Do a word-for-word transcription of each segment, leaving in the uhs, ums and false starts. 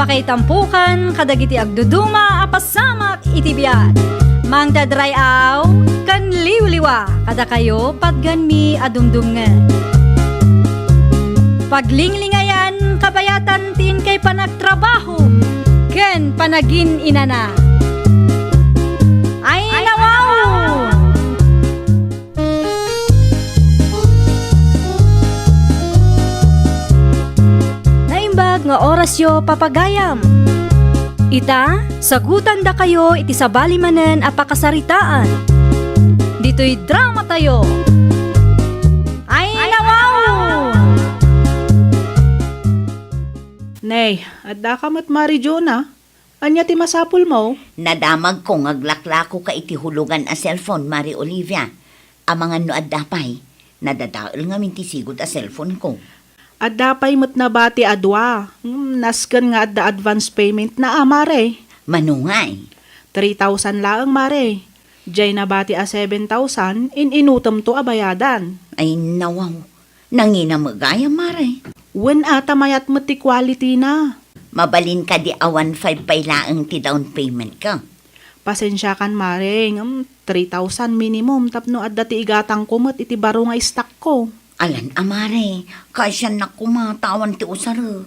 Pakaitampokan kadagiti agduduma a pasamak iti biag. Mangted ray-aw ken liwliwa kadakayo patgenmi a dumdumngeg. Paglinglingayan kabayatan ti inkay panagtrabaho ken panagin-inana. Ay, nawaw! Naimbag nga orasyo, papagayam. Ita, sagutandakayo iti sabali manen a pakasaritaan. Ditoy dramatayo. Ay, nawaw! Nay, addaka met Mari Jonah? Ania ti masapulmo? Nadamagko nga aglaklakoka iti hulugan a cellphone, Mari Olivia. Amangan no adda pay, nadadael ngamin ti sigud a cellphone-ko. Adda pay met nabati a dua. Hmm, nasken nga adda advance payment na, a, Mare. Mano ngay? Three thousand laeng, Mare. Jay nabati a seven thousand, in-inutemto a bayadan. Ay, nawaw. Nangina met gayam, Mare. Wen a, ta mayat met ti quality na. Mabalin kadi a one five pay laeng ti down payment-ko? Pasensiakan, Mare, ngem three thousand minimum tapno adda ti igatangko met iti baro nga stock-ko. Alan a, Mare, kaasiannak koma ta awan ti usarek.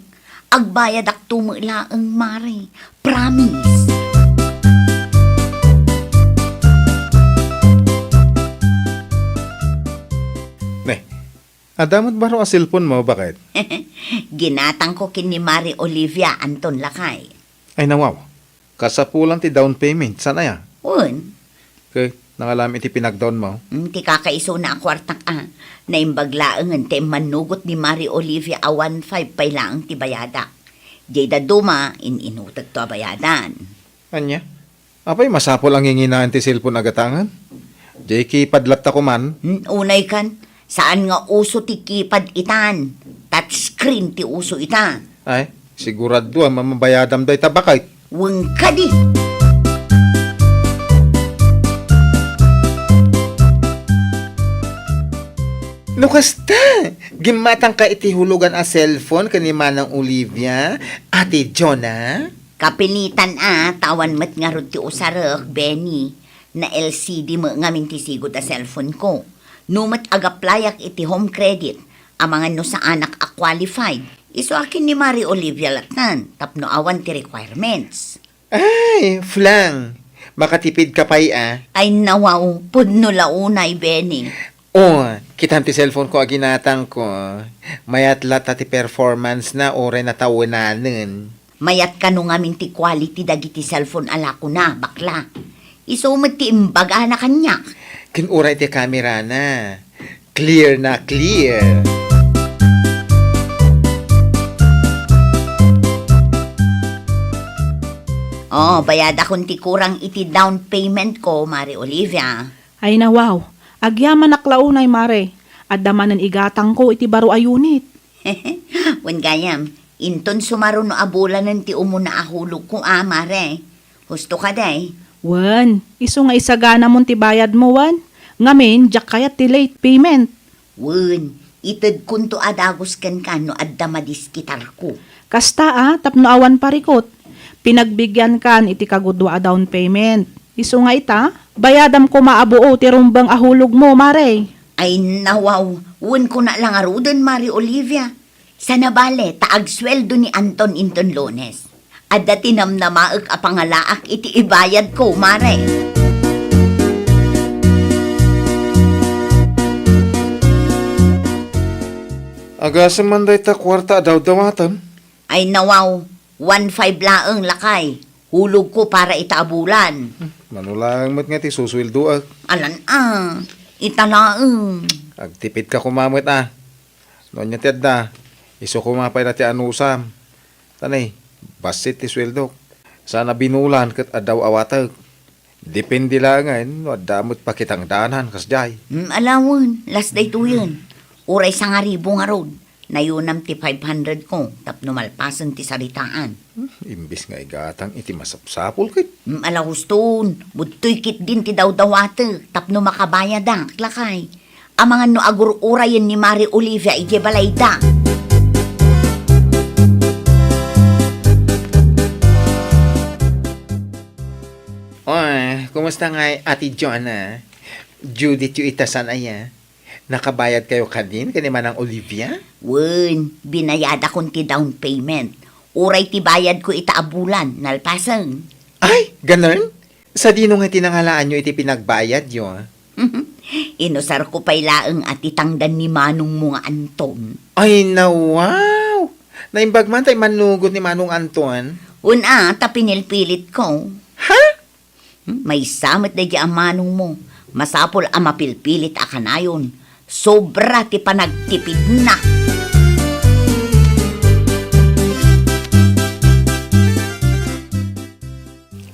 Agbayadakto met laeng, Mare. Promise. Ne, adda met baro a cellphone-mo, baket? Ginatangko ken ni Mari Olivia, Anton, lakay. Ay, nawaw. Kasapulan ti down payment, saan aya? Wen. Ket nangalam iti pinagdown-mo? Mm, ti kakaisuna a kuartak a. Naimbag laengen ta immannugot ni Mari Olivia a one five pay laeng ti bayadak. Diay dadduma, in-inutekto a bayadan. Ania? Apay masapul a nginginaen ti cellphone a gatangen? Diay keypad latta koman? Hmm, unay kan, saan nga uso ti keypad itan. Touchscreen ti uso ita. Ay, sigurado a mamabayadam dayta, baket. Wen kadi. No kasta, gimmatangka iti hulugan a cellphone ken ni Manang Olivia, Ate Jonah? Kapilitan a, ta awan met ngarud ti usarek, Benny. Na-L C D met ngamin ti sigud a cellphone-ko. No met agaplayak iti Home Credit, amangan no saanak a qualified. Isu a ken ni Mari Olivia lattan, tapno awan ti requirements. Ay, flang! Makatipidka pay a. Ay, nawaw, pudno la unay, Benny. O, kitam ti cellphone-ko a ginatangko. Mayat latta ti performance-na uray natawenanen. Mayat kano ngamin ti quality dagiti cellphone a lakona, bakla. Isu met ti imbagana kaniak. Ken uray ti camera-na. Clear na clear. O, bayadakon ti kurang iti down payment-ko, Mari Olivia. Ay, nawaw. Agyamanak la unay, Mare. Adda manen igatangko iti baro a unit. Wen gayam, inton sumaruno a bulanen ti umuna a hulogko a, Mare. Husto kadi? Wen, isu nga isaganamon ti bayadmo, wen? Ngamin, diak kayat ti late payment. Wen, itedkonto a dagus kenka no adda madiskitarko. Kasta a, tapno awan parikut. Pinagbigyankan iti kagudua a down payment. Isu nga ita, bayadam koma a buo ti rumbeng a hulogmo, Mare. Ay, nawaw, wen kuna la ngaruden, Mari Olivia. Sana bale, ta agsueldo ni Anton inton Lunes. Adda ti namnamaek a pangalaak iti ibayadko, Mare. Agasem man dayta kuarta a dawdawatem? Ay, nawaw, one five laeng, lakay. Hulogko para ita a bulan. Hmm, mano laeng met nga ti susueldoek? Alan a, ita laeng. Agtipidka koma met a. No ania ti adda, isu koma pay la ti anusam. Ta ne, bassit ti sueldok. Saan a binulan ket adda awatek. Depende laengen no adda met pakitangdanan kasdiay. Hmm, ala wen, las daytoyen. Uray sangaribu ngarud. Nayunam ti five hundred ko tapno malpasen ti saritaan. Hmm, imbes nga igatang iti masapsapul ket. Mm, ala huston, budtoy ketdin ti dawdawatek tapno makabayadak, lakay. Amangan no agur-urayen ni Mari Olivia idiay balayda. Ngay, Ate Jonah, due date yo ita saan aya? Nakabayad kayo kadin ken ni Manang Olivia? Wen, binayadakon ti down payment. Uray ti bayad ko ita a bulan, nalpasen. Ay, ganun? Sadino nga tinangalaan yo iti pinagbayad yo? Inusar ko pay laeng a ti tangdan ni manong mo nga Anton. Ay, na, wow! Naimbag man tay manugot ni Manong Anton. Una, ta pinilpilit ko. Ha? Hmm, maysa met daydi a manong mo. Masapul a mapilpilit a kanayon. Sobra ti panagtipidna.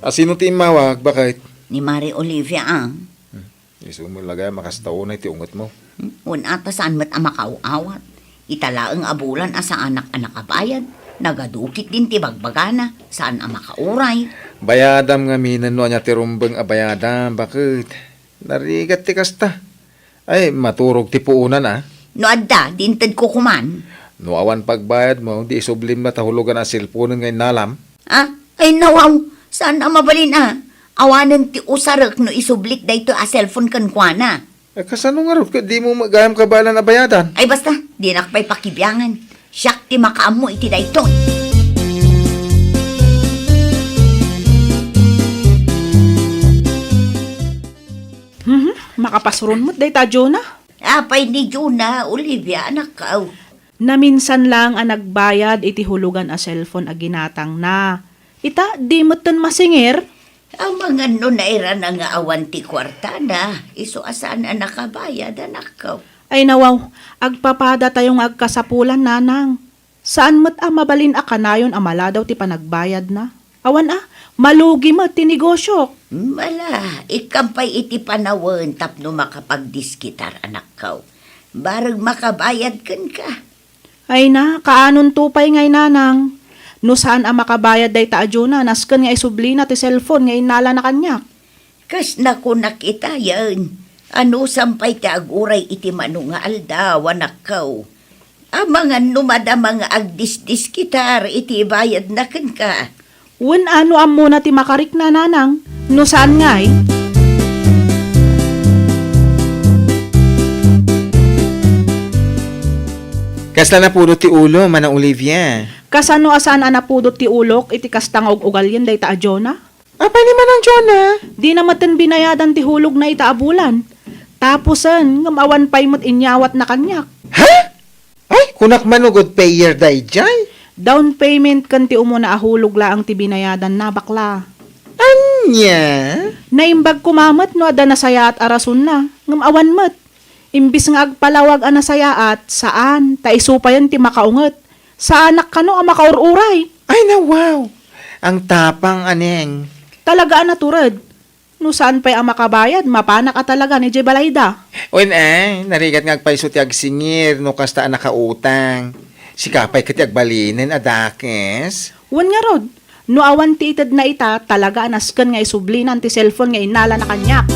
Asino ti immawag, baket? Ni Mari Olivia, ah. Hmm. Isu met la gayam a kasta unay ti ungetmo. Hmm? Wen, ata saan met a makaaw-awat. Ita laeng a bulan a saanak a nakabayad. Nagadukit din ti bagbagana. Saan a makauray. Bayadam ngamin no ania ti rumbeng a bayadam, baket. Narigat ti kasta. Ay, maturog ti puonan, ah. No adda, di intedko koman. No awan pagbayadmo, di isublim la ta hulugan a cellphone nga innalam. Ah, ay nawaw, saan a mabalin a. Awanen ti usarek no isublik daytoy a cellphone kenkuana. Eh, kasano ngarud ket dimo met gayam kabaelan a bayadan? Ay basta, dinak pay pakibiangan. Siak ti makaammo iti daytoy. Mhm, makapasuron met dayta a Jonah. Apay ni Jonah, Olivia, anakkaw? Naminsan laeng a nagbayad iti hulugan a cellphone a ginatangna. Ita, di metten masingir? Amangan no nairana nga awan ti kuartana, isu a saan a nakabayad, anakko. Ay nawaw, agpapadatayo nga agkasapulan, nanang. Saan met a mabalin a kanayon a maladaw ti panagbayadna. Awan a, malugi met ti negosyok. Mala, ikkam pay iti panawen tapno makapagdiskitar, anakko. Bareng makabayad kenka. Ay na, kaanonto pay ngay, nanang. No saan a makabayad dayta a Jonah, nasken nga isublina ti cellphone nga innalana kaniak. Kas nakunak itayen, anusam pay ti aguray iti mano nga aldaw, anakko. Amangan no madama nga agdisdiskitar iti ibayadna kenka. Wen a no ammona ti makarikna, nanang, no saan ngay? Kasta napudot ti ulo, Manang Olivia. Kasano a saan a napudot ti ulok iti kasta nga ug-ugalien dayta a Jonah? Apay ni Manang Jonah? Dina metten binayadan ti hulogna ita a bulan. Tapusen, ngem awan pay met inyawatna kaniak. Ha? Ay, kunak man no good payer daydiay. Down payment ken ti umuna a hulog laeng ti binayadanna, bakla. Ania? Naimbag koma met no adda nasayaat a rasonna, ngem awan met. Imbis nga agpalawag a nasayaat, saan, ta isu payen ti makaunget. Saanak kano a makaur-uray. Ay, nawaw! Ang tapang, aneng. Talaga a natured. No saan pay a makabayad, mapanak a talagan idiay balayda. Wen, eh, narigat nga agpayso ti agsingir no kasta a nakautang. Sika pay ket ti agbalinen a dakes. Wen ngarud, no awan ti itedna ita, talaga a nasken nga isublinan ti cellphone nga innalana kaniak.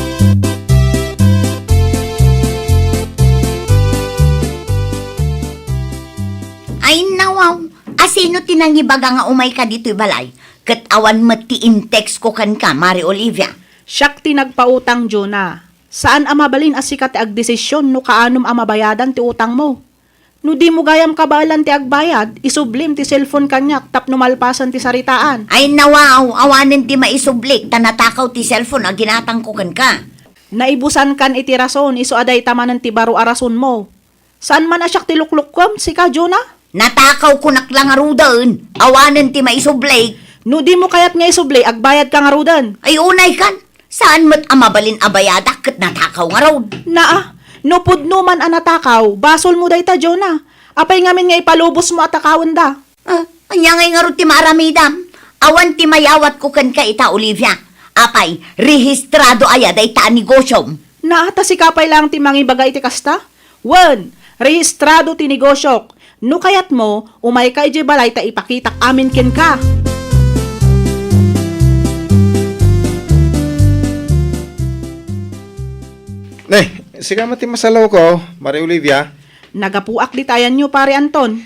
Ay, nawaw! Asino ti nangibaga nga umayka ditoy balay? Ket awan met ti in-text ko kenka, Mari Olivia. Siak ti nagpautang, Jonah. Saan a mabalin a sika ti agdesisyon no kaanom a mabayadan ti utangmo. No dimo gayam kabaelan ti agbayad, isublim ti cellphone kaniak tapno malpasen ti saritaan. Ay, nawaw, awanen ti maisublik ta natakaw ti cellphone a ginatangko kenka. Naibusankan iti rason, isu a dayta manen ti baro a rasonmo. Saan man a siak ti luklukkom, sika, Jonah? Natakaw kunak la ngaruden. Awanen ti maisublik. No dimo kayat nga isubli, agbayadka ngaruden. Ay, unay kan. Saan met a mabalin a bayadak ket natakaw ngarud? Naa, no pudno man a natakaw, basolmo dayta, Jonah. Apay ngamin nga ipalubosmo a takawenda? Ah, ania ngay ngarud ti maaramidam? Awan ti mayawatko kenka ita, Olivia. Apay, rehistrado aya dayta a negosyom? Naa, ta sika pay laeng ti mangibaga iti kasta? Wen, rehistrado ti negosyok. No kayatmo, umayka idiay balay ta ipakitak amin kenka. Ne, sika met ti masalawko, Mari Olivia. Nagapuak dita ayanyo, Pare Anton.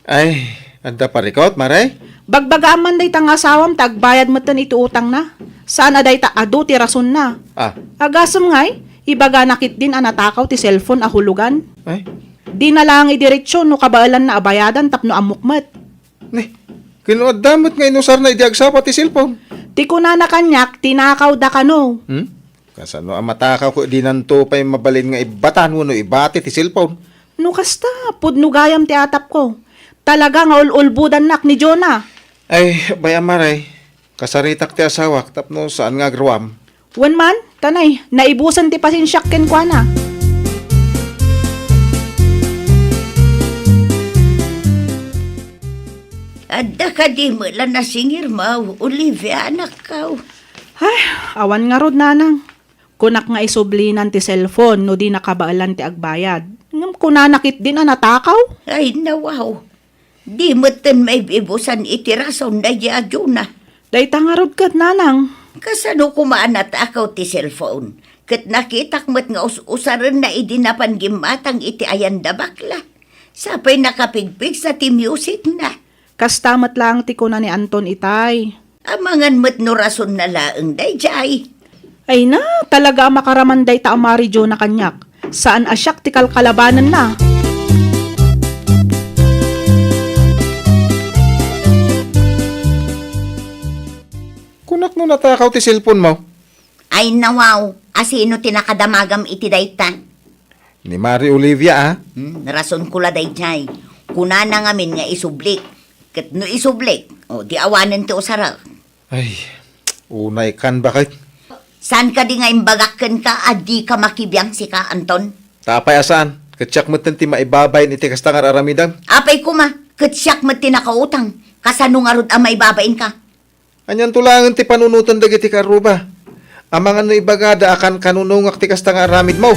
Ay, adda parikot, Mare? Bagbagaam man dayta nga asawam ta agbayad metten iti utangna. Saan a dayta adu ti rasonna. Ah. Agasem ngay, ibagana ketdin a natakaw ti cellphone a hulugan. Ay. Dina laeng idiretso no kabaelanna a bayadan tapno ammok met. Ni, ken no adda met nga inusarna idi agsapa ti cellphone? Ti kunana kaniak, tinakawda kano. Hmm? Kasano a matakaw ket dinanto pay mabalin nga ibbatan wenno ibati ti cellphone? No kasta, pudno gayam ti atapko. Talaga nga ul-ulbodannak ni Jonah. Ay, bay-am, Mare. Kasaritak ti asawak tapno saan nga agruam. Wen man, kanay, naibusen ti pasensiak kenkuana. Adda kadi met la nasingirmo, Olivia, anakko? Ay, awan ngarud, nanang. Kunak nga isublinan ti cellphone no di nakabaelan ti agbayad. Ngem kunana ketdin a natakaw. Ay, nawaw. Di metten maibibusan iti rason daydi a Jonah. Dayta ngarud ket, nanang. Kasano koma a natakaw ti cellphone? Ket nakitak met nga us-usarenna idi napan gimmatang iti ayan da bakla. Sa pay nakapigpigsa ti musicna. Kasta met laeng ti kuna ni Anton itay. Amangan met no rasonna laeng daydiay. Ay na, talaga a makaraman dayta a Mari Jonah kaniak. Saan a siak ti kalkalabanenna. Kunak no natakaw ti cellphone mo? Ay nawaw, asino ti nakadamagam iti dayta? Ni Mari Olivia, ah. Hmm, rasonko la daydiay. Kunana ngamin nga isublik. Ket no isublik, o, di awanen ti usarek. Ay, unay kan baket. Saan kadi nga imbagak kenka a dika makibiang sika, Anton? Apay a saan, ket siak metten ti maibabain iti kasta nga ar-aramidem. Apay koma, ket siak met ti nakautang. Kasano ngarud a maibabainka? Anianto laengen ti panunoten dagiti kaarruba? Amangan no ibagada a kankanunongak ti kasta nga aramidmo.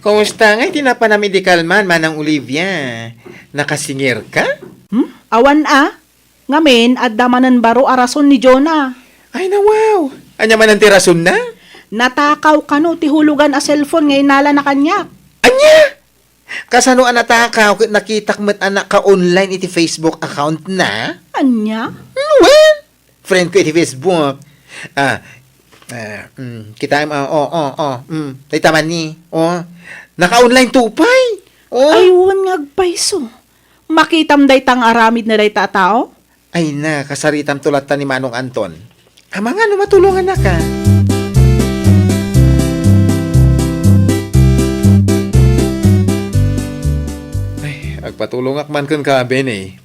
Kumusta ngay ti napanam idi kalman, Manang Olivia? Nakasingirka? Hmm? Awan a. Ngamin, adda manen baro a rason ni Jonah. Ay, nawaw! Ania manen ti rasonna? Natakaw kano ti hulugan a cellphone nga innalana kaniak. Ania? Kasano a natakaw ket nakitak met a naka-online iti Facebook account na? Ania? Hmm, wen, friend ko iti Facebook. Ah, ah, mm, kitaem, ah, oh, oh, oh, mm, dayta man ni, oh, naka-online to pay. Oh. Ay, wen nga agpayso. Makitam dayta nga aramid na dayta a tao? Ay na, kasaritamto latta ni Manong Anton. Amangan no matulongannaka. Ay, agpatulongak man kenka, Benny.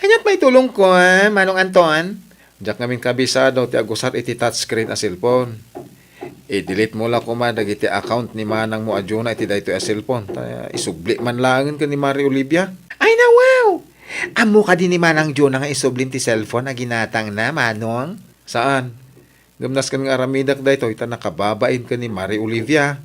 Aniat maitulongko, ah, Manong Anton? Diak ngamin kabisado ti agusar iti touchscreen a cellphone. I-delete mo la koma dagiti account ni manangmo a Jonah iti daytoy a cellphone. Ta isubli man laengen ken ni Mari Olivia. Ay, nawaw! Ammo kadi ni Manang Jonah nga isublim ti cellphone a ginatangna, Manong? Saan? Ngem nasken nga aramidek daytoy ta nakababain ken ni Mari Olivia.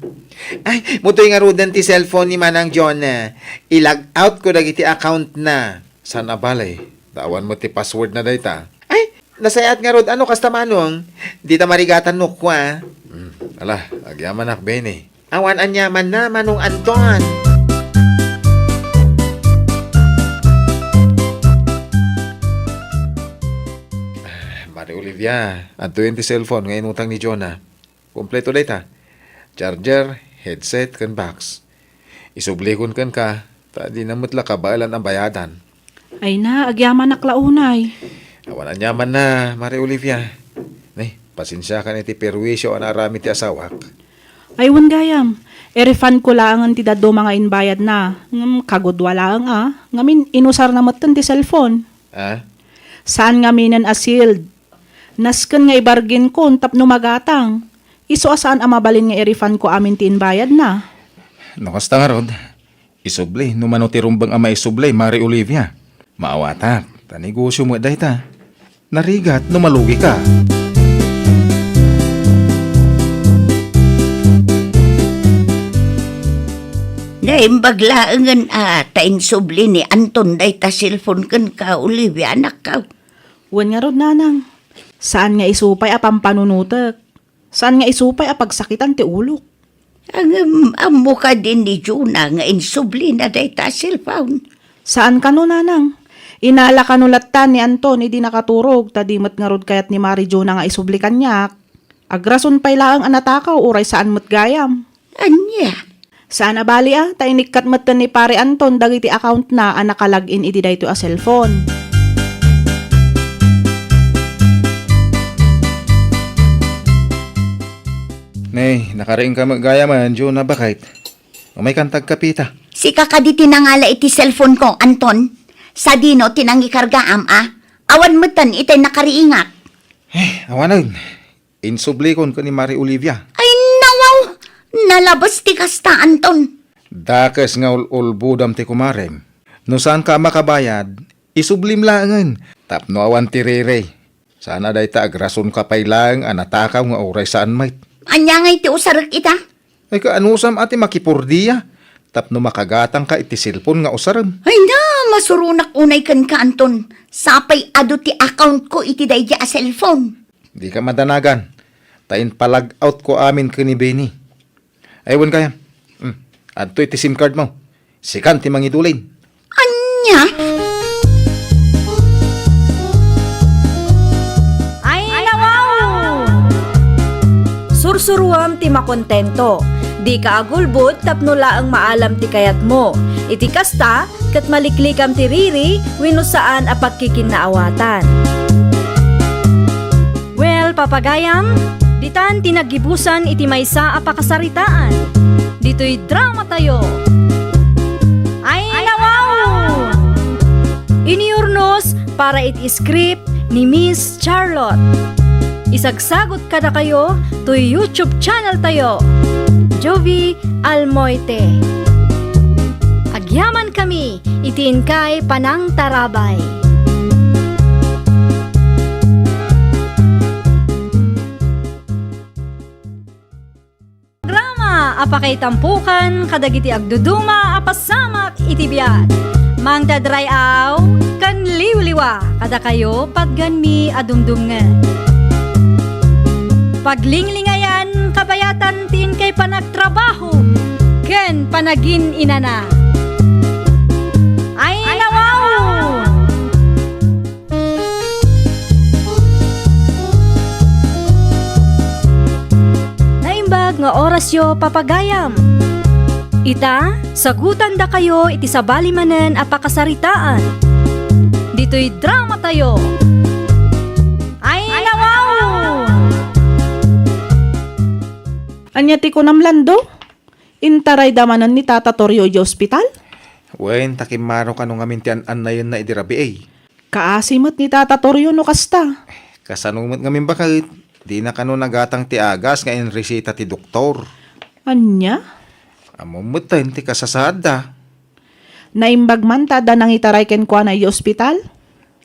Ay, mutoy ngaruden ti cellphone ni Manang Jonah. I-log out ko dagiti account na. Saan a bale? Ta awan met ti password na dayta. Ay, nasayaat ngarud a no kasta, Manong. Dita marigatan no kua. Hmm, ala, agyamanak, Benny. Awan aniamanna, Manong Anton. Ah, Mari Olivia, adtoyen ti cellphone nga inutang ni Jonah. Kompleto dayta. Charger, headset, ken box. Isublikon kenka, ta dina met la kabaelan a bayadan. Ay na, agyamanak la unay. Awan aniamanna, Mari Olivia. Ni, pasensiakan iti perwisyo a naaramid ti asawak. Ay, wen gayam. I-refund ko laengen ti dadduma nga imbayadna. Ngem kagudua laeng a. Ngamin, inusarna metten ti cellphone. Ah? Saan ngaminen a sealed. Nasken nga ibargain ko tapno magatang. Isu a saan a mabalin nga i-refund ko amin ti imbayadna. No kasta ngarud, isubli no mano ti rumbeng a maisubli, Mari Olivia. Maawatak, ta negosyo met dayta. Narigat no malugika. Naimbag laengen a ta insubli ni Anton dayta cellphone kenka, Olivia, anakko. Wen ngarud, nanang. Saan nga isu pay a pampanunotek. Saan nga isu pay a pagsakitan ti ulok. Ngem, ammo kadi ni Jonah nga insublina dayta a cellphone? Saan kano, nanang. Inala kano latta ni Anton idi nakaturog, ta di met ngarud kayat ni Mari Jonah nga isubli kaniak. Agrason pay laeng a natakaw uray saan met gayam. Ania? Saan a bali a, ta inikkat metten ni Pare Anton dagiti account-na a naka-log in iti daytoy a cellphone. Nay, nakariingka met gayam, Jonah, baket? Umaykan ta agkapita. Sika kadi ti nangala iti cellphone-ko, Anton? Sadino ti nangikargaam a? Awan metten itay nakariingak. Eh, awanen. Insublikon ken ni Mari Olivia. Ay, nawaw! Nalabes ti kasta, Anton. Dakes nga ul-ulbodam ti kumarem. No saanka a makabayad, isublim laengen tapno awan ti riri. Sana dayta agrasonka pay laeng a natakaw nga uray saan met. Ania ngay ti usarek ita? Ay, kaanusam a ti makipordia tapno makagatangka iti cellphone nga usarem? Ay na, masuronak unay kenka, Anton. Sapay adu ti account-ko iti daydi a cellphone. Dika madanagan, ta inpa-log out-ko amin ken ni Benny. Ay, wen kaya. Hmm. Adtoy ti SIM card-mo. Sikan ti mangidulin. Ania? Ay, nawaw! Sursuruam ti makontento. Dika agulbod tapno laeng maalam ti kayatmo. Iti kasta, ket maliklikam ti riri wenno saan a pagkikinnaawatan. Well, papagayam, ditan ti naggibusan iti maysa a pakasaritaan. Ditoy dramatayo. Ay, nawaw! Inurnos para iti script ni Miss Charlotte. Isagsagot kadakayo toy YouTube channel tayo, Jovie Almoite. Agyaman kami iti inkay panangtarabay. Programa a pakaitampokan kadagiti agduduma a pasamak iti biag. Mangted ray-aw ken liwliwa kadakayo patgenmi a dumdumngeg. Paglinglingayan, kabayatan ti inkay panagtrabaho ken panagin-inana. Ay, nawaw! Naimbag nga orasyo, papagayam. Ita, sagutandakayo iti sabali manen a pakasaritaan. Ditoy dramatayo. Ay, nawaw! Ania ti kunam, Lando? Intarayda manen ni Tata Torio iti ospital? Wen, ta kimmaro kano ngamin ti an-annayenna idi rabii. Kaasi met ni Tata Torio no kasta. Kasano met ngamin baket, dina kano nagatang ti agas nga inresita ti doktor. Ania? Ammom metten ti kasasaadda. Naimbag man ta adda nangitaray kenkuana iti ospital?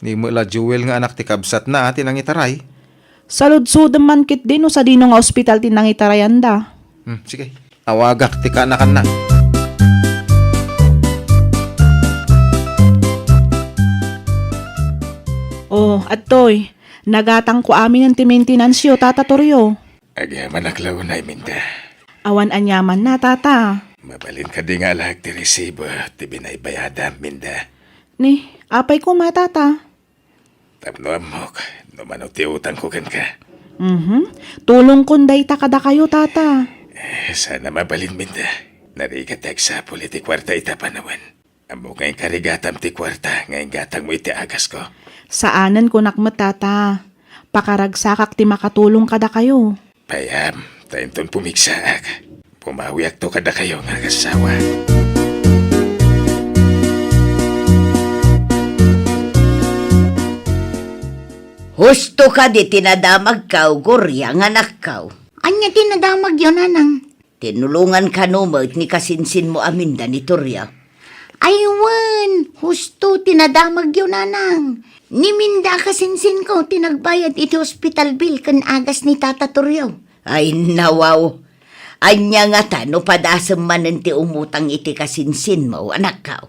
Ni met la Joel nga anak ti kabsatna ti nangitaray. Saludsodem man ketdi no sadino nga ospital ti nangitarayanda. Hmm, sige. Awagak ti kaanakanna. Oh, adtoy. Nagatangko aminen ti maintenance-yo, Tata Torio. Agyamanak la unay, Minda. Awan aniamanna, Tata. Mabalin kadi nga alaek ti resibo ti binaybayadam, Minda? Ni, apay koma, Tata? Tapno ammok no mano ti utangko kenka. Mhm. Tulongkon dayta kadakayo, Tata. Eh, sana mabalin, Minda. Narigat ti agsapul iti kuarta ita panawen. Ammok nga inkarigatam ti kuarta nga inggatangmo iti agasko. Saanen, kunak met, Tata. Pakaragsakak ti makatulong kadakayo. Payam, ta inton pumigsaak, pumawiakto kadakayo nga agassawa. Husto kadi ti nadamagkaw, Gloria, nga anakkaw. Ania ti nadamagyo, nanang? Tinulongan kano met ni kasinsinmo a Minda ni Torio? Ay wen, husto ti nadamagyo, nanang. Ni Minda a kasinsinko ti nagbayad iti hospital bill ken agas ni Tata Torio. Ay, nawaw. Ania ngata no padasem manen ti umutang iti kasinsinmo, anakkaw?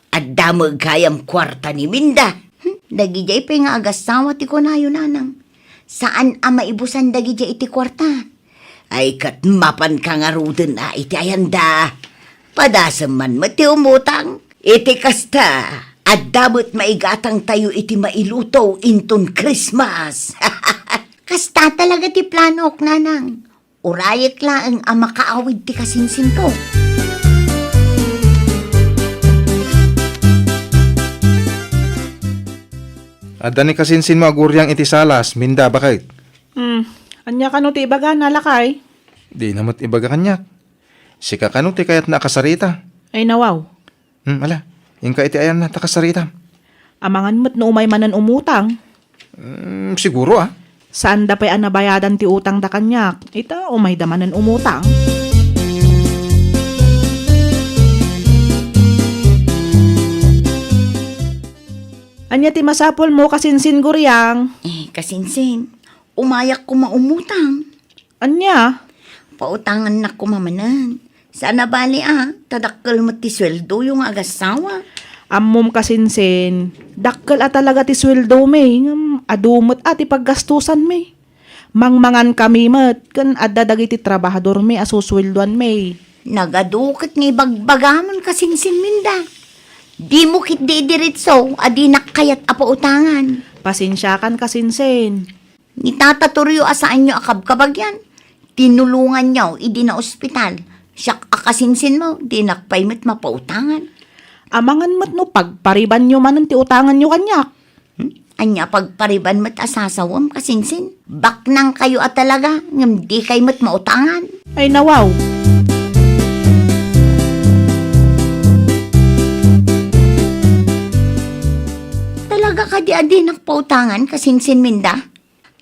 Adda met gayam kuarta ni Minda. Hmm, dagidiay pay nga agassawa ti kunayo, nanang. Saan a maibusan dagidiay iti kuarta. Ay, ket mapanka ngaruden a iti ayanda. Padasem man met ti umutang. Iti kasta, adda met maigatangtayo iti mailuto inton Christmas. Kasta talaga ti planok, Nanang. Urayek laeng a makaawid ti kasinsinko. Adda ni kasinsinmo a guriang iti salas, Minda, baket. Hmm, ania kano ti ibagana, lakay? Dina met ibaga kaniak. Sika kano ti kayatna a kasarita? Ay, nawaw. Hmm, ala, inka iti ayanna, ta kasarita. Amangan met no umay manen umutang. Hmm, siguro, ah. Saanda pay a nabayadan ti utangda kaniak. Ita, umayda manen umutang. Ania ti masapulmo, kasinsin, guriang? Eh, kasinsin, umayak koma umutang. Ania? Pautangannak koma manen. Saan a bali a, ta dakkel met ti sueldoyo nga agassawa. Ammom, kasinsin, dakkel a talaga ti sueldomi, ngem adu met a ti paggastusanmi. Mangmangankami met, ken adda dagiti trabahadormi a susueldoanmi. Nagadu ket nga ibagbagamon, kasinsin, Minda. Dimo ketdi idiretso a dinak kayat a pautangan. Pasensiakan, kasinsin. Ni Tata Torio a saanyo a kabkabagian, tinulonganyo idi naospital. Siak a kasinsinmo, dinak pay met mapautangan. Amangan met no pagparibanyo manen ti utanganyo kaniak. Hmm? Ania pagpariban met a sasawem, kasinsin? Baknangkayo a talaga, ngem dikay met mautangan. Ay, nawaw. Talaga kadi a dinak pautangan, kasinsin, Minda?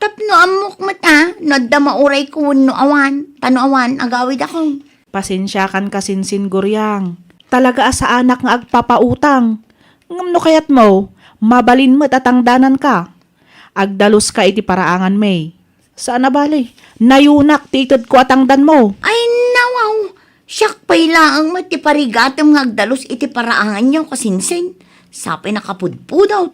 Tapno ammok met a no adda maurayko wenno awan, ta no awan, agawidakon. Pasensiakan, kasinsin, guriang. Talaga a saanak nga agpapautang. Ngem no kayatmo, mabalin met a tangdananka. Agdaluska iti paraanganmi. Saan a bali, nayunak ti itedko a tangdanmo. Ay, nawaw! Siak pay laeng met ti parigatem nga agdalus iti paraanganyo, kasinsin. Sa pay nakapudpudot.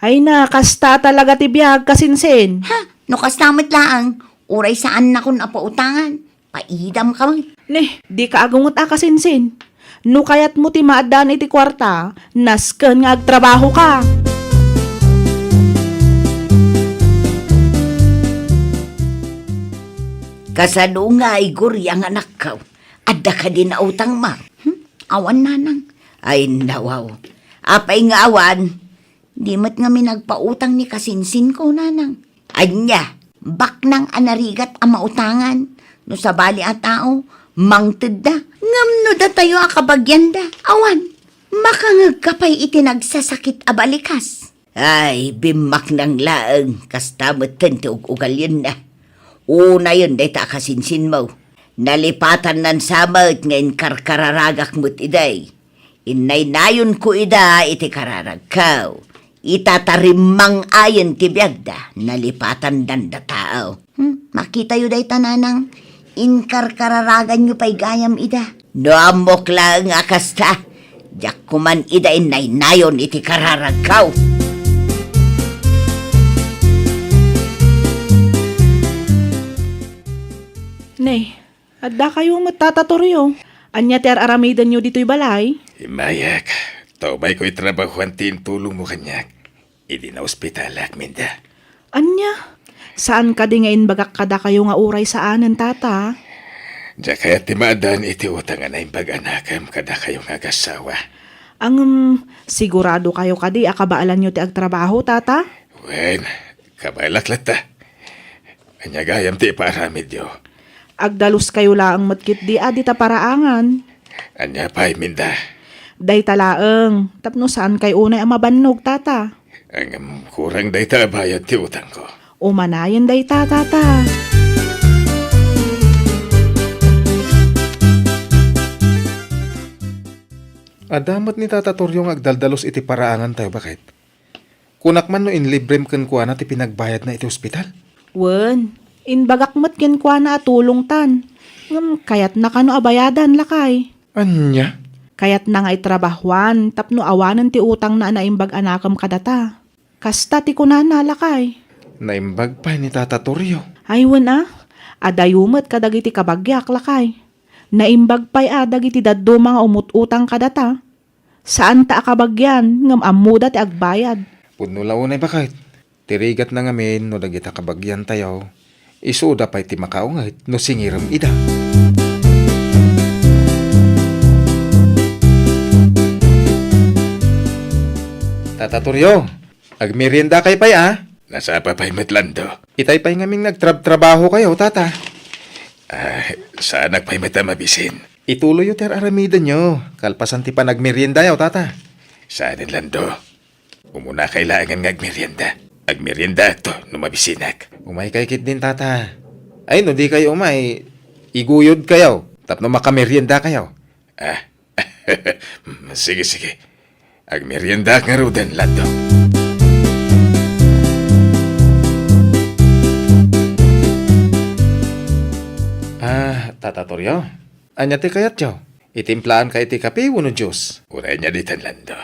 Ay na, kasta talaga ti biag, kasinsin. Ha? No kasta met laeng, uray saannakon a pautangan. Paidam ka met. Ne, dika agunget a, kasinsin. No kayatmo ti maaddaan iti kuarta, nasken nga agtrabahoka. Kasano ngay, guriang anakko? Adda kadi nautangmo? Hmm? Awan, Nanang. Ay, nawaw. Apay nga awan? Di met ngamin agpautang ni kasinsinko, Nanang. Ania, baknang a narigat a mautangan. No sabali a tao, mangtedda. Ngem no datayo a kabagianda, awan. Makangegka pay iti nagsasakit a balikas. Ay, bimmaknang laeng, kasta metten ti ug-ugalenna. Unayen dayta a kasinsinmo. Nalipatannan sa met nga inkarkararagak met idi. Innaynayonko ida iti kararagko. Ita ta rimmang-ayen ti biagda, nalipatandanda tao. Hmm, makitayo dayta, Nanang. Inkarkararaganyo pay gayam ida. No ammok laeng a kasta, diak koman ida innaynayon iti kararagko. Ne, addakayo met, Tata Torio. Ania ti ar-aramidenyo ditoy balay? Immayak, ta umayko itrabahoan ti intulongmo kaniak idi naospitalak, Minda. Ania? Saan kadi nga imbagak kadakayo nga uray saanen, Tata? Diak kayat ti maaddaan iti utang a naimbag a anakem kadakayo nga agassawa. Ngem, siguradokayo kadi a kabaelanyo ti agtrabaho, Tata? Wen, kabaelak latta. Ania gayam ti ipaaramidyo? Agdaluskayo laeng met ketdi a dita paraangan. Ania pay, Minda? Dayta laeng, tapno saankay unay a mabannog, Tata. Ngem kurang dayta a bayad ti utangko. Umanayen dayta, Tata. Adda met ni Tata Torio nga agdaldalus iti paraangantayo, baket. Kunak man no inlibrem kenkuana ti pinagbayadna iti ospital. Wen, imbagak met kenkuana a tulongtan. Ngem kayatna kano a bayadan, lakay? Ania? Kayatna nga itrabahoan tapno awanen ti utangna a naimbag a nakem kadata. Kasta ti kunana, lakay. Naimbag pay ni Tata Torio. Ay, wen a. Adayo met kadagiti kabagiak, lakay. Naimbag pay a dagiti dadduma nga umut-utang kadata. Saanta a kabagian, ngem ammoda ti agbayad. Pudno la unay, baket. Ti rigatna ngamin no dagita kabagiantayo, isuda pay ti makaunget no singirem ida. Tata Torrio, agmeriendakayo pay a? Nasapa pay met, Lando. Itay pay ngamin nga agtrabtrabahokayo, Tata. Ah, saanak pay met a mabisin. Ituloyyo ti ar-aramidenyo, kalpasan ti panagmeriendayo, Tata. Saanen, Lando. Umunakay laengen nga agmerienda. Agmeriendaakto no mabisinak. Umaykay ketdin, Tata. Ay, no dikayo umay, iguyodkayo tapno makameriendakayo. Ah, sige, sige. Agmeriendaak ngaruden, Lando. Ah, Tata Torrio, ania ti kayatyo? Itimplaankayo ti kape wenno juice? Uray ania ditan, Lando.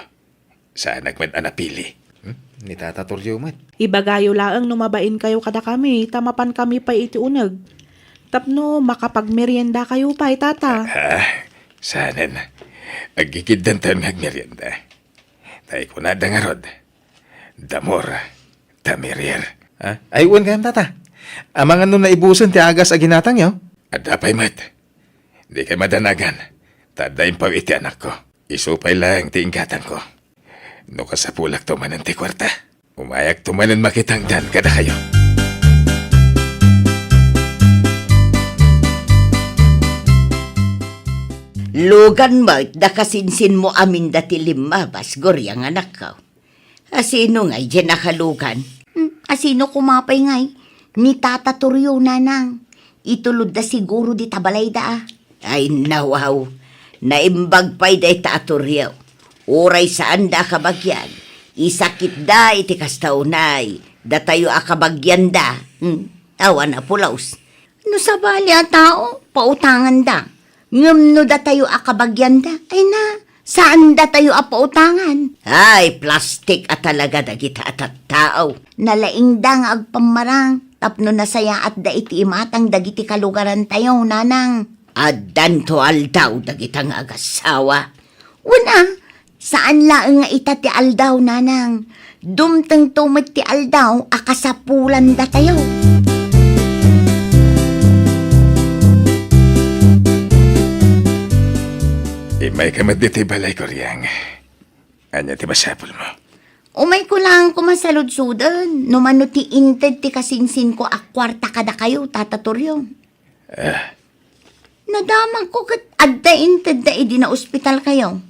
Saanak met a napili. Hmm? Ni Tata Torrio met. Ibagayo laeng no mabainkayo kadakami, ta mapankami pay iti uneg. Tapno makapagmeriendakayo pay, Tata. Ah, saanen. Aggigiddantayon nga agmerienda. Ta kunada ngarud, "The more, the merrier." Ha? Ay, wen gayam, Tata. Amangan no naibusen ti agas a ginatangyo? Adda pay met. Dikay madanagan, ta adda impaw iti anakko. Isu pay laeng ti inggatangko. No kasapulakto manen ti kuarta, umayakto manen makitangdan kadakayo. Lugan met da kasinsinmo aminda ti limmabas, Guriang anakko. Asino ngay diay nakalugan? Hmm, asino koma pay ngay? Ni Tata Torrio, nanang. Itulodda siguro dita balayda a. Ay, nawaw. Naimbag pay dayta a Torrio. Uray saanda a kabagian, isakitda iti kasta unay datayo a kabagianda. Hmm, awan a pulos. No sabali a tao, pautanganda. Ngem no datayo a kabagianda, ay na, saan datayo a pautangan. Ay, plastik a talaga dagita a tattao. Nalaingda nga agpammarang tapno nasayaatda iti imatang dagiti kalugarantayo, nanang. Addanto aldaw dagita nga agassawa. Wen a, saan laeng nga ita ti aldaw, nanang. Dumtengto met ti aldaw a kasapulandatayo. Immayka met ditoy balay, Guriang. Ania ti masapulmo? Umayko laeng koma saludsoden no mano ti inted ti kasinsinko a kuarta kadakayo, Tata Torrio. Ah. Nadamagko ket adda intedda idi naospitalkayo.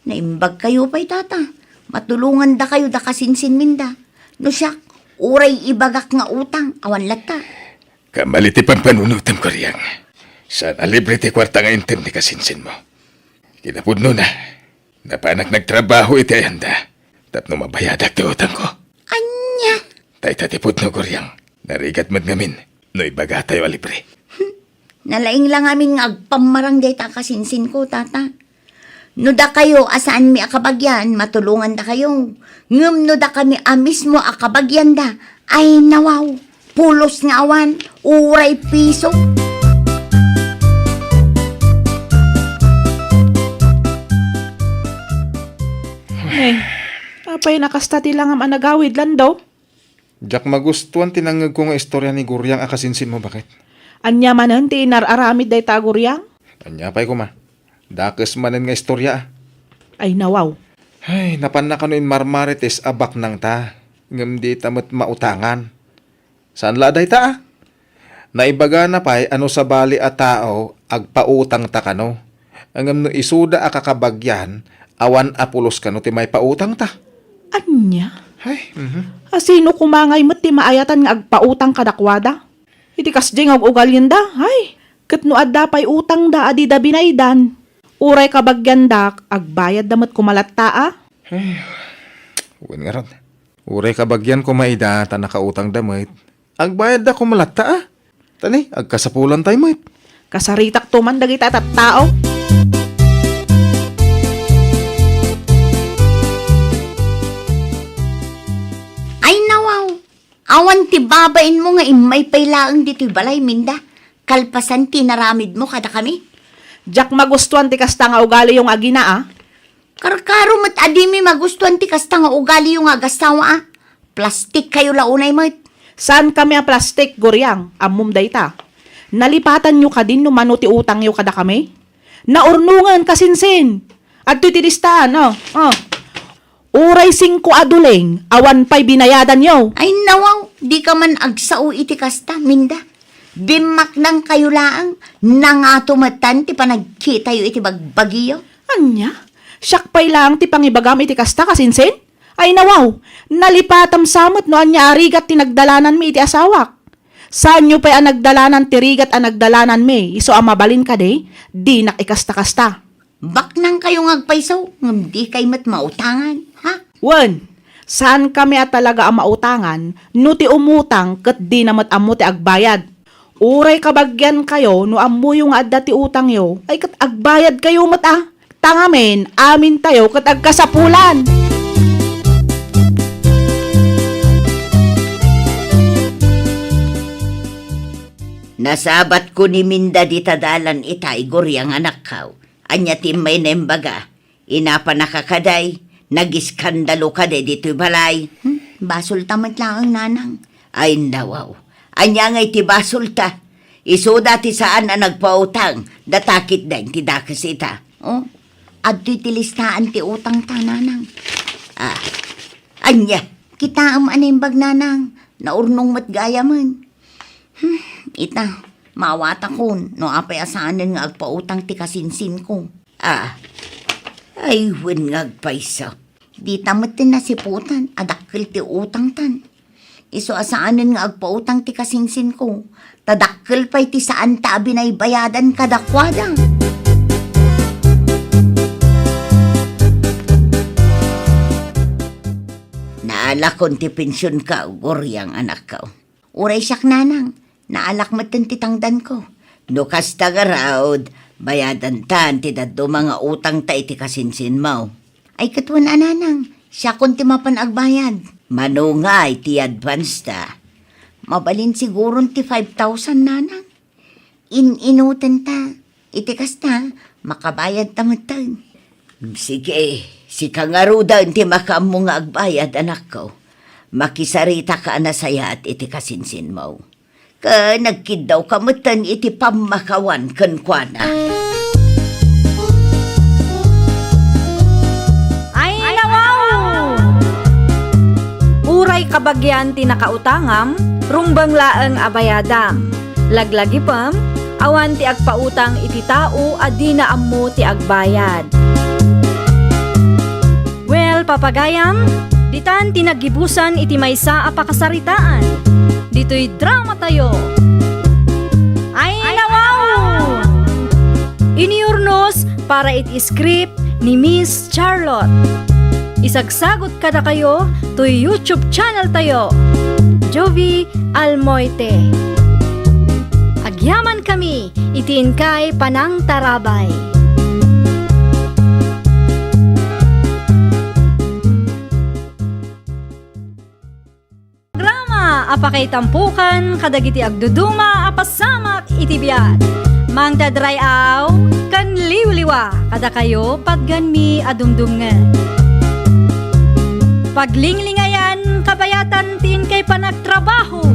Naimbagkayo pay, Tata. Matulongandakayo da kasinsinminda. No siak, uray ibagak nga utang, awan latta. Kamali ti pampanunotem, Guriang. Saan a libre ti kuarta nga intem ni kasinsinmo. Kinapudnona, napanak nagtrabaho iti ayanda tapno mabayadak ti utangko. Ania? Dayta ti pudno, Guriang. Narigat met ngamin no ibagatayo a libre. Hmm. Nalaing la ngamin nga agpammarang dayta a kasinsinko, Tata. No dakayo a saanmi a kabagian, matulongandakayo. Ngem no dakami a mismo a kabagianda, ay nawaw. Pulos nga awan, uray piso. Eh, apay nakasta ti langam a nagawid, Lando? Diak magustuan ti nangngegko nga istorya ni Guriang a kasinsinmo, baket. Ania manen ti inar-aramid dayta a Guriang? Ania pay koma? Dakes manen nga istorya a. Ay, nawaw. Ay, napanna kano inmarmarites a baknangta, ngem dita met mautangan. Saan la a dayta a? Naibagana pay a no sabali a tao, agpautangta kano. Ngem no isuda a kakabagian, awan a pulos kano ti maipautangta. Ania? Ay, mhm. Asino koma ngay met ti maayatan nga agpautang kadakuada? Iti kasdiay nga ug-ugalianda, ay, ket no adda pay utangda a dida binaydan, uray kabagiandak, agbayadda met koma latta a. Ay, wen ngarud. Uray kabagian koma ida ta nakautangda met, agbayadda koma latta a. Ta ni, agkasapulantay met. Kasaritakto man dagita a tattao. Ay, nawaw. Awan ti babainmo nga immay pay laeng ditoy balayminda. kalpasan ti inaramidmo kadakami? Diak magustuan ti kasta nga ugaliyo nga agina, a. Karkaro met a dimi magustuan ti kasta nga ugaliyo nga agasawa, a. Plastik kayo la unay met. Saankami a plastik, Guriang. Ammom dayta. Nalipatanyo kadin no mano ti utangyo kadakami? Naurnongen, kasinsin. Adtoy ti listaan, o, o. Uray singko a duleng, awan pay binayadanyo. Ay, nawaw, dika man agsao iti kasta, Minda. Dimmaknang kayo laeng, nangato metten ti panagkitayo iti bagbagiyo. Ania? Siak pay laeng ti pangibagam iti kasta, kasinsin? Ay, nawaw, nalipatam sa met no ania a rigat ti nagdalananmi iti asawak. Saanyo pay a nagdalanan ti rigat a nagdalananmi, isu a mabalin kadi, dinak ikasta-kasta. Baknang kayo nga agpayso, ngem di kay met mautangan, ha? Wen, saankami a talaga a mautangan no ti umutang ket dina met ammo ti agbayad. Uray kabagian kayo no ammoyo nga adda ti utangyo, ay ket agbayad kayo met a. Ta ngamin, amintayo ket agkasapulan. Nasabatko ni Minda dita dalan ita, Igor, yang anakkaw. Ania ti immay naimbaga? Inapanaka kadi? Nagiskandalo kadi ditoy balay? Hmm, basolta met laeng, nanang. Ay, nawaw. Ania ngay ti basolta? Isuda ti saan a nagpautang, data ketdin ti dakes ita. Oh, adtoy ti listaan ti utangta, nanang. Ah, ania? Kitaem a naimbag, nanang. Naurnong met gayamen. Hmm, ita, maawatakon no apay a saanen nga agpautang ti kasinsinko. Ah, ay, wen nga agpayso. Dita met ti nasiputan a dakkel ti utangtan. Isu a saanen nga agpautang ti kasinsinko, ta dakkel pay ti saanta a binaybayadan kadakuada. Naalakon ti pensionko, Guriang, anakko. Uray siak, nanang, naalak metten ti tangdanko. No kasta ngarud, bayadantan ti dadduma nga utangta iti kasinsinmo. Ay, ket wen a, nanang, siakon ti mapan agbayad. Mano ngay ti advance ta? Mabalin siguron ti five thousand, nanang. In-inutenta. Iti kasta, makabayadta metten. Sige, sika ngaruden ti makaammo nga agbayad, anakko. Makisaritaka a nasayaat iti kasinsinmo. Ken agkiddawka metten iti pammakawan kenkuana. Ay, nawaw! Uray kabagian ti nakautangam, rumbeng laeng a bayadam. Laglagipem, awan ti agpautang iti tao a dina ammo ti agbayad. Well, papagayam, ditan ti naggibusan iti maysa a pakasaritaan. Ditoy dramatayo. Ay, nawaw! Inurnos para iti script ni Miss Charlotte. Isagsagot kadakayo toy YouTube channel tayo, Jovie Almoite. Agyaman kami iti inkay panangtarabay. Programa a pakaitampokan kadagiti agduduma a pasamak iti biag. Mangted ray-aw ken liwliwa kadakayo patgenmi a dumdumngeg. Paglinglingayan kabayatan ti inkay panagtrabaho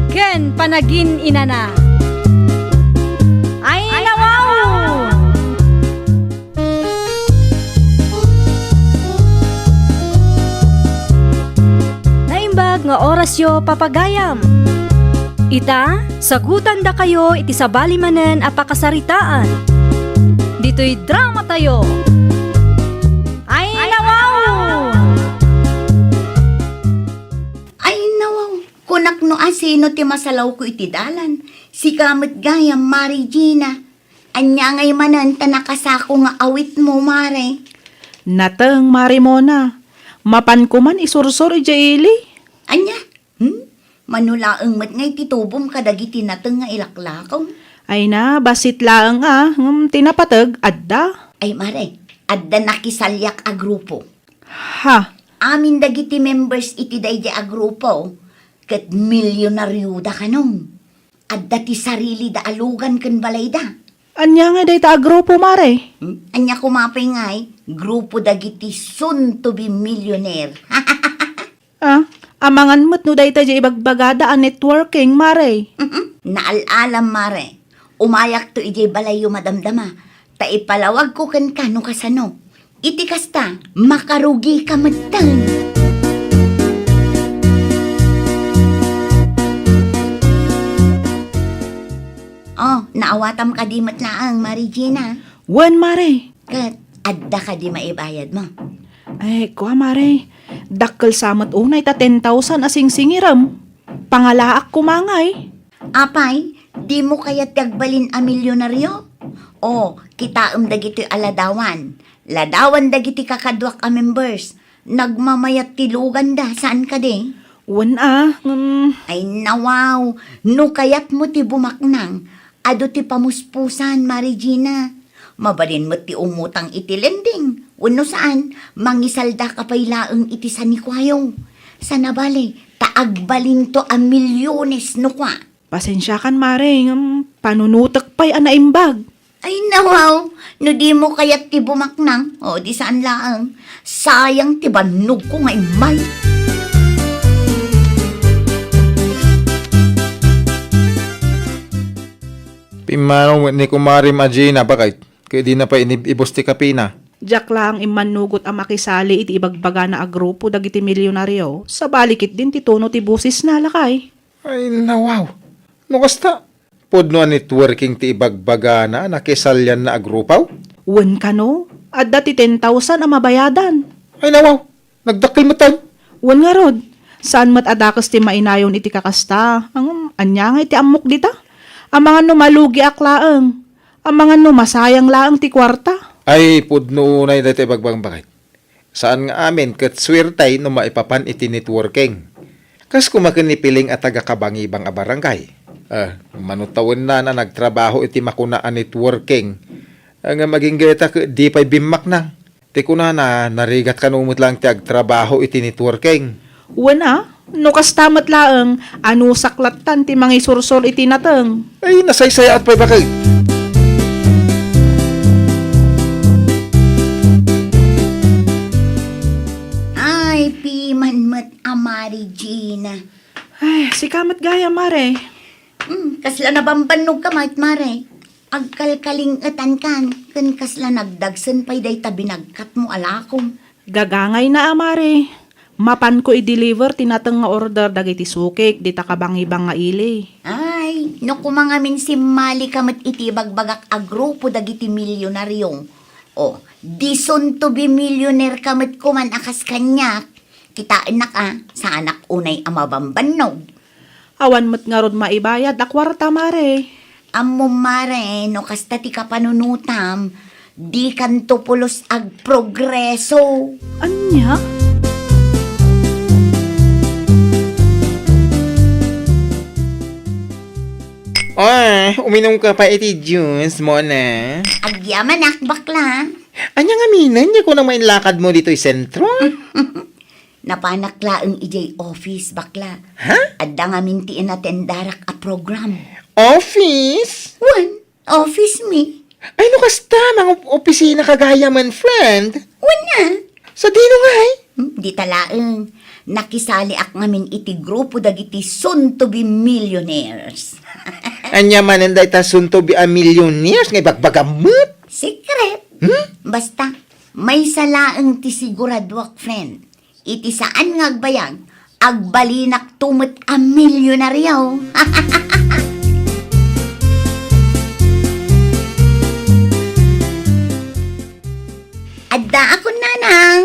ken panagin-inana. Ay, nawaw! Naimbag nga orasyo, papagayam. Ita, sagutandakayo iti sabali manen a pakasaritaan. Ditoy dramatayo. Ay, nawaw! Ay, nawaw! Kunak no asino ti masalawko iti dalan. Sika met gayam, Mari Gina. Ania ngay manen ta nakasako nga awitmo, Mare? Nateng, Mari Mona. Mapanko man isursor idiay ili. Ania? Hmm? Mano laeng met ngay ti tubom kadagiti nateng nga ilaklakom? Ay na, bassit laeng a, ngem ti napateg, adda. Ay, Mare, adda nakisaliak a grupo. Ha? Amin dagiti members iti daydiay a grupo, ket milyonarioda kanon. adda ti sarilida a lugan ken balayda. Ania ngay dayta a grupo, Mare? Hmm? Ania koma pay ngay, grupo dagiti soon to be millionaire. Ah, amangan met no dayta diay ibagbagada a networking, Mare. Naal-alam, Mare. Umayakto idiay balayyo madamdama, ta ipalawagko kenka no kasano. Iti kasta, makarugika metten. Oh, naawatam kadi met laeng, Mare Gina? Wen, Mare. Ket adda kadi maibayadmo? Ay, kua, Mare. Dakkel sa met unay ta ten thousand a singsingirem. Pangalaak koma ngay. Apay, dimo kayat ti agbalin a milyonaryo? O, kitaem dagitoy a ladawan. Ladawan dagiti kakaduak a members. Nagmamayat ti luganda, saan kadi? Wen a, ngem. Ay, nawaw, no kayatmo ti bumaknang, adu ti pamuspusan, Mare Gina. Mabalin met ti umutang iti lending, wenno saan, mangisaldaka pay laeng iti sanikuayo. Sana bale, ta agbalinto a milyones no kua. Pasensiakan, Mare, ngem panunotek pay a naimbag. Ay, nawaw, no dimo kayat ti bumaknang, o, di saan laeng. Sayang ti bannogko nga immay. Pimmanaw met ni kumarem a Gina, bakit? Ket dina pay inib-ibus ti kapina. Diak laeng immannugot a makisali iti ibagbagana a grupo dagiti milyonaryo, sabali ketdin ti tono ti bosesna, lakay. Ay, nawaw. No kasta, pudno a networking ti ibagbagana a nakisalianna a grupo? Wen kano, adda ti ten thousand a mabayadan. Ay, nawaw. Nagdakkel metten. Wen ngarud, saan met a dakes ti mainayon iti kakasta. Ngem, ania ngay ti ammok dita? Amangan no malugiak laeng. Amangan no masayang laeng ti kuarta. Ay, pudno unay dayta ibagbagam, bakit? Saan nga amin ket suertay no maipapan iti networking. Kas koma ken ni Piling a taga-Kabangibang a barangay. Ah, mano tawenna a nagtrabaho iti makuna a networking. Ah, ngem agingga ita ket di pay bimmaknang. Ti kunana, narigat kano met laeng ti agtrabaho iti networking. Wen a, no kasta met laeng, anusak lattan ti mangisursor iti nateng. Ay, nasaysayaat pay, bakit? Ay, piman met a Mare Gina. Ay, sika met gayam, Mare. Hmm, kasla nabambannogka met, Mare. Agkalkaling-etankan, ken kasla nagdagsen pay dayta binagkatmo a lakom. Gagangayna a, Mare. Mapanko i-deliver ti nateng nga order dagiti sukik dita Kabangibang nga ili. Ay, no koma ngamin simmalika met iti ibagbagak a grupo dagiti milyonaryo. O, di soon to be millionaire ka met koman a kas kaniak. Kitaennak a, saanak unay a mabambannog. Awan met ngarud maibayad a kuarta, Mare. Ammom, Mare, no kasta ti kapanunotam, dikanto pulos agprogreso. Ania? Ah, uminum ka pa iti juice mo, ne? Agyamanak, bakla. Ania ngamin, ania kunam nga inlakadmo ditoy sentro? Napanak laeng idiay office, bakla. Ha? Adda ngamin ti inatendarak a program. Office? Wen, office mi. Ay, no kasta, mangopisina ka gayam, friend. Wen a. Sadino ngay? Hmm, dita laeng. Nakisaliak ngamin iti grupo dagiti soon to be millionaires. Ania manen dayta soon to be a millionaires nga ibagbagam met? Secret. Hmm? Basta, maysa laeng ti siguraduak, friend. Iti saan nga agbayag, agbalinakto met a milyonaryo. Addaakon, nanang.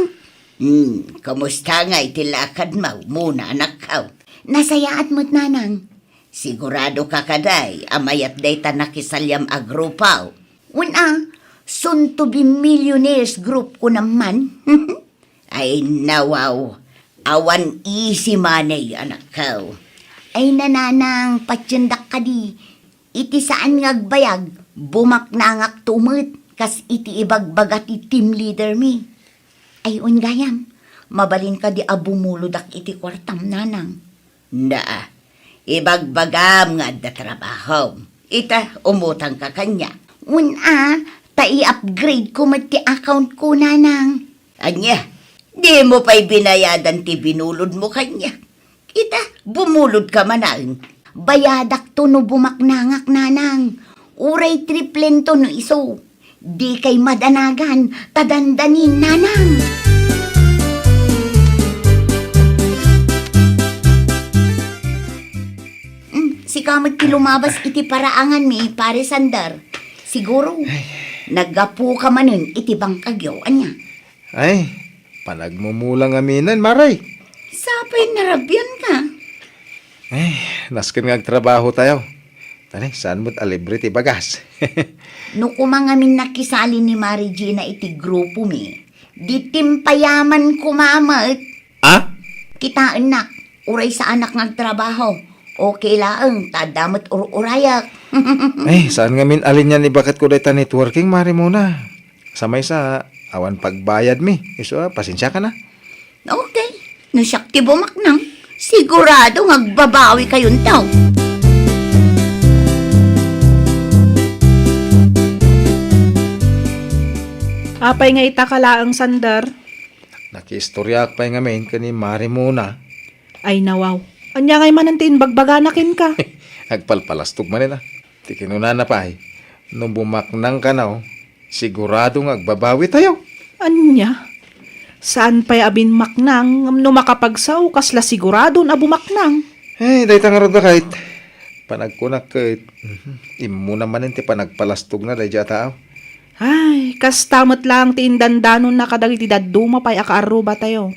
Hmm, kumusta ngay ti lakadmo, Mona, anakko? Nasayaat met, nanang. Siguradoka kadi a mayat dayta nakisaliam a grupo? Wen a, soon to be millionaires group kunam man. Ay, nawaw. Awan easy money, anakko. Ay, nanang, patiendak kadi. Iti saan nga agbayag, bumaknangakto met kas iti ibagbaga ti team leader mi. Ay, wen gayam, mabalin kadi a bumulodak iti kuartam, nanang? Naa, Ibagbagam nga adda trabahom. Ita, umutangka kaniak. Wen a, ta i-upgrade ko met ti account ko, Nanang. Ania, dimo pay binayadan ti binulodmo kaniak? Ita, bumulodka manen. Bayadakto no bumaknangak, Nanang. Uray triplento no isu. Dikay madanagan, ta dandanin, Nanang. Mm, sika met ti lumabas iti paraanganmi, Pare Sandar. Siguro, naggapuka manen iti bangkagyo, ania? Ay, panagmumula ngaminen, Mare. Sapay narabianka. Ay, nasken nga agtrabahotayo. Tani, saan met a libre ti bagas? No koma ngamin nakisali ni Mare Gina iti grupomi, di timpayaman koma met. Ah? Kitaennak, uray saanak nga agtrabaho. Okay laeng, ta adda met ur-urayak. Ay, saan ngamin a linia ni baketko dayta networking, Mare Mona? Sa maysa, awan pagbayadmi. Isu a, pasensiakan a. Okay. No siak ti bumaknang, sigurado nga agbabawikayonto. Apay nga ita ka laeng, Sandar? Nakiistoriaak pay ngamin ken ni Mare Mona. Ay, nawaw. Ania ngay manen ti imbagbagana kenka? Agpalpalastog manen a. Ti kinunana pay, no bumaknang kano, sigurado nga agbabawitayo. Ania? Saan pay a bimmaknang, ngem no makapagsao, kasla siguradon a bumaknang. Eh, dayta ngarud, baket. Panagkunak ket, mhm, immuna manen ti panagpalastogna daydiay a tao. Ay, kasta met laeng ti indandanonna kadagiti dadduma pay a kaarrubatayo.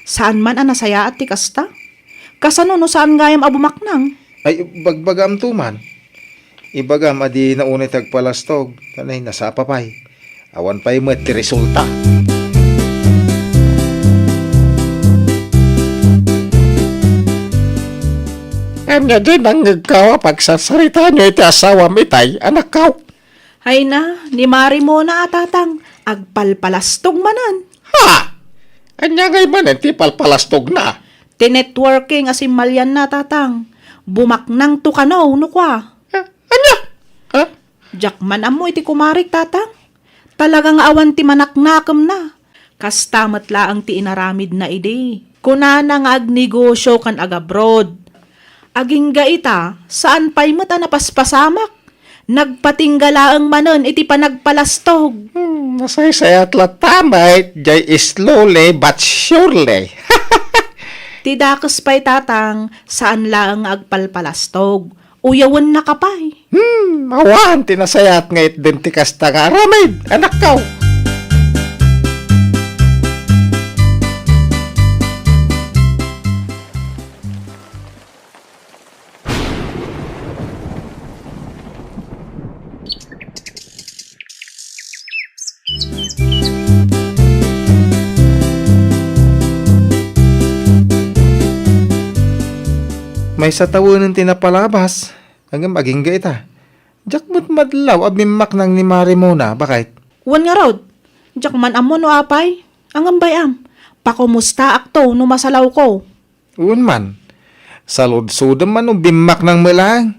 Saan man a nasayaat ti kasta? Kasano no saan gayam a bumaknang? Ay, bagbagaamto man. Ibagam a dina unay ti agpalastog, ket nasapa pay. Awan pay met ti resulta. Ania diay nangngegko a pagsarsaritaanyo iti asawam itay, anakko? Hayna, ni Mare Mona a, Tatang, agpalpalastog manen. Ha? Ania ngay manen ti palpalastogna? Ti networking a simmalianna, Tatang. Bumaknangto kano, no kua. Eh, ania? Ha? Diak man ammo iti kumarek, Tatang. Talaga nga awan ti manaknakemna. Kasta met laeng ti inaramidna idi. Kunana nga agnegosio ken agabroad. Agingga ita, saan pay met a napaspasamak. Nagpatingga laeng manen iti panagpalastog. Hmm, nasaysayaat latta met, jay slowly but surely. Ti dakes pay, Tatang, saan laeng nga agpalpalastog. Uyawennaka pay. Hmm, awan ti nasayaat nga itdem ti kasta nga aramid, anakko. Maysa tawenen ti napalabas, ngem agingga ita. Diak met madlaw a bimmaknang ni Mare Mona, baket. Wen ngarud, diak man ammo no apay. Ngem bay-am, pakumustaakto no masalawko. Wen man, saludsodem man no bimmaknang met laeng.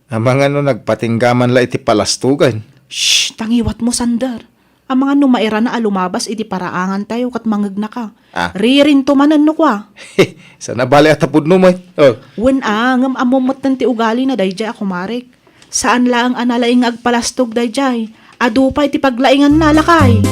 Amangan no nagpatingga man la iti palastogen. Shh! Tangiwatmo, Sander. Amangan no mairana a lumabas iti paraangantayo ket mangegnaka. Ah. Ririnto manen no kua. Saan a bale a tapudno met. Oh. Wen a, ngem ammom metten ti ugalina daydiay a kumarek. Saan laeng a nalaing nga agpalastog daydiay. Adu pay ti paglainganna, lakay.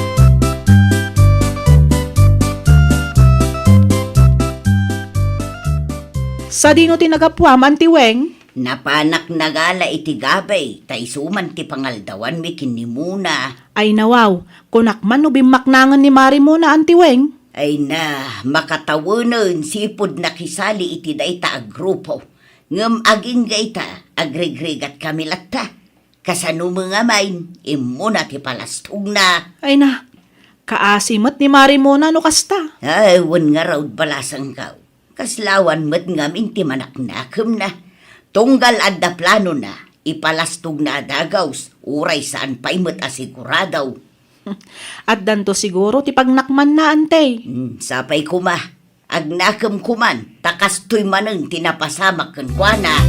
Sadino ti nagapuam, Anti Weng? Napanak nagala iti gabi, ta isu man ti pangaldawanmi ken ni Mona. Ay nawaw, kunak man no bimmaknangen ni Mare Mona, Anti Weng. Ay na, makatawenen sipud nakisali iti dayta a grupo. Ngem agingga ita, agrigrigatkami latta. Kasano met ngamin, immuna ti palastogna. Ay na, kaasi met ni Mare Mona no kasta. Ay, wen ngarud balasangko. Kasla awan met ngamin ti manaknakemna. Tunggal adda planona, ipalastogna a dagus, uray saan pay met a sigurado. Addanto siguro ti pagnakmanna, Anti. Hmm, sapay koma. Agnakemko man, ta kastoy manen ti napasamak kenkuana.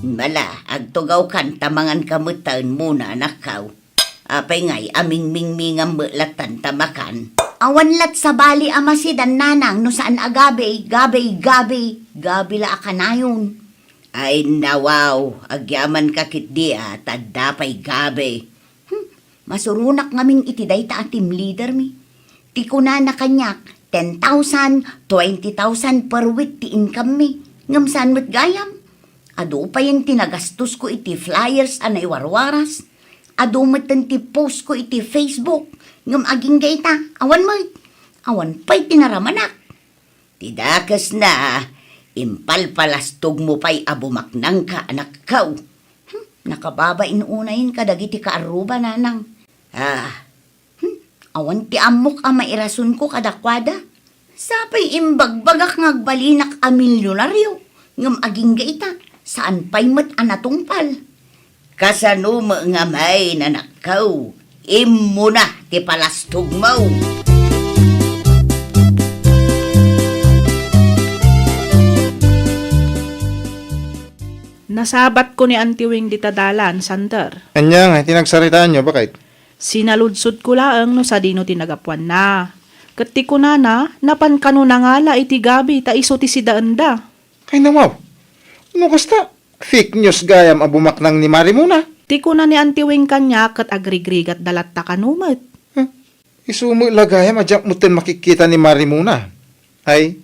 Mala, agtugawkan ta manganka metten, Mona, anakko. Apay ngay a mingmingmingam met lattan ta makan? Awan lat sabali a masidan, nanang, no saan a gabi, gabi, gabi, gabi la a kanayon. Ay, nawaw, agyamanka ketdi a, ta adda pay gabi. Hmm, masuronak ngamin iti dayta a team leader mi. Ti kunana kaniak, ten thousand, twenty thousand per week ti income mi. Ngem saan met gayam? Adu payen ti nagastosko iti flyers a naiwarwaras. Adu metten ti postko iti Facebook. Ngem agingga ita, awan met. Awan pay ti naramanak. Ti dakesna, impalpalastogmo pay a bumaknangka, anakko. Hmm, nakababain unayen kadagiti kaarruba, nanang. Ah, hmm, awan ti ammok a mairasonko kadakuada. Sapay imbagbagak nga agbalinak a milionario, ngem agingga ita, saan pay met a natungpal. Kasano met ngamin, anakko? Immuna ti palastogmo. Nasabatko ni Auntie Wing dita dalan, Sander. Ania ngay ti nagsaritaanyo, baket? Sinaludsodko laeng no sadino ti nagapuanna. Ket ti kunana, napan kano nangala iti gabi ta isu ti sidaenda. Ay, nawaw. No kasta, fake news gayam a bumaknang ni Mari Mona. Ti kuna ni Auntie Wing kaniak ket agrigrigatda latta kano met. Huh? Isu met la gayam a diak metten makikkita ni Mari Mona. Ay,